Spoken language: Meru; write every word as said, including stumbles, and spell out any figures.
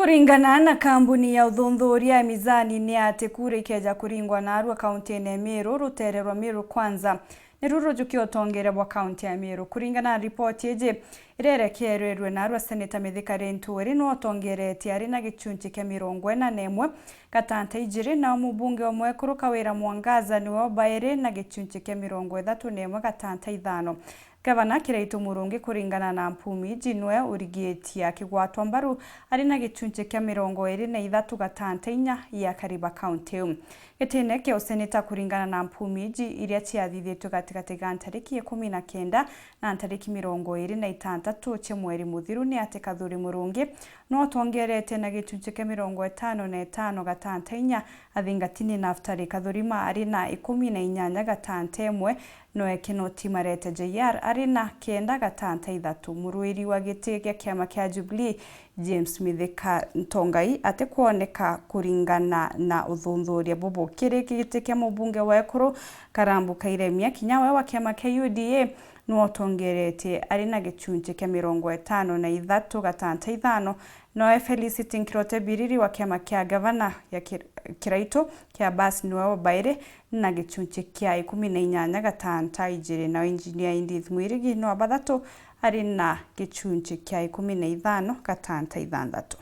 Kuringana na kambuni ya uthunthuria ya Mizani, ni ati kura ikeja kuringwa narua kauntine ya Meru, rutere rwa Meru Kwanza niru rujukia utongeria bwa kaunti ya Meru. Kuringana na ripoti iji iria irekererwe narua, Seneta Mithika Linturi niwe utongeretie ari na gichunchi kia mirongo ina na imwe gatanta ijiri, nao mubunge wa mwekuru Kawira Mwangaza niwe obairi na gichunchi kia mirongo ithatu na imwe gatanta ithano. Gavana Kiraitu Murungi, kuringana na mpumi iji, niwe urigitie akigwatwa mbaru ari na gichunchi kia mirongo iri na ithatu gatanta inya ya akari ba kaunti iu. Gitine kia useneta, kuringana na mpumi iji iria ciathithitwe gatigati ga ntariki ikumi na kenda na ntariki mirongo iri na itantatu cia mweri muthiru, ni ati Kathuri Murungi niwe utongerete na gichunchi kia mirongo itano na itano gatanta inya, athingatini Naftali Kathurima ari na ikumi na inyanya gatanta imwe, noe Kinoti Marete J R ari na kenda gatanta ithatu. Murwiri wa giti gia kiama kia Jubilee, James Mithika Ntongai, atikwoneka kuringana na uthunthuria bubu. Kiri giti kia mubunge wa ekuru Karambu Kairemia, kinya we wa kiama kia U D A niwe utongeretie ari na gichunchi kia mirongo itano na ithatu gatanta ithano, noe Felicity Nkirote Biriri wa kiama kia gavana ya Kir-, Kiraitu kia Bus niwe obairi na gichunchi kia ikumi na inyanya gatanta ijiri, nao Engineer Edith Mwirigi niwe wa bathatu ari na gichunchi kia ikumi na ithano gatanta ithanthatu.